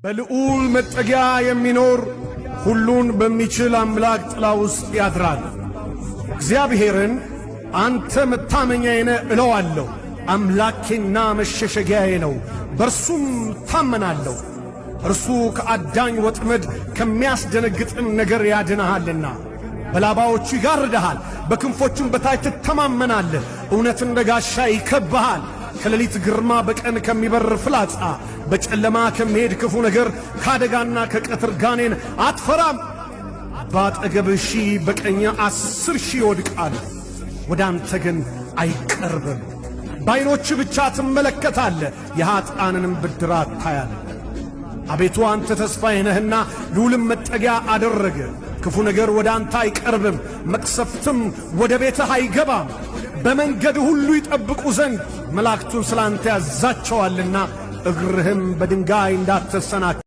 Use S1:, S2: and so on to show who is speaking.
S1: በልዑል መጠጊያ የሚኖር ሁሉን በሚችል አምላክ ጥላ ውስጥ ያድራል። እግዚአብሔርን አንተ መታመኛዬ ነህ እለዋለሁ። አምላኬና መሸሸጊያዬ ነው፣ በእርሱም ታመናለሁ። እርሱ ከአዳኝ ወጥመድ ከሚያስደነግጥም ነገር ያድንሃልና። በላባዎቹ ይጋርድሃል፣ በክንፎቹም በታች ትተማመናለህ። እውነት እንደ ጋሻ ይከብሃል። ከሌሊት ግርማ፣ በቀን ከሚበር ፍላጻ፣ በጨለማ ከሚሄድ ክፉ ነገር፣ ከአደጋና ከቀትር ጋኔን አትፈራም። በአጠገብህ 1000 በቀኝህ 10,000 ይወድቃሉ፣ ወደ አንተ ግን አይቀርብም። በዓይኖችህ ብቻ ትመለከታለህ፣ የኀጥኣንንም ብድራት ታያለህ። አቤቱ አንተ ተስፋዬ ነህና ልዑልም መጠጊያ አደረገ። ክፉ ነገር ወደ አንተ አይቀርብም፣ መቅሰፍትም ወደ ቤትህ አይገባም። በመንገድ ሁሉ ይጠብቁ ዘንድ መላእክቱን ስለ አንተ ያዛቸዋልና እግርህም በድንጋይ እንዳትሰናከል።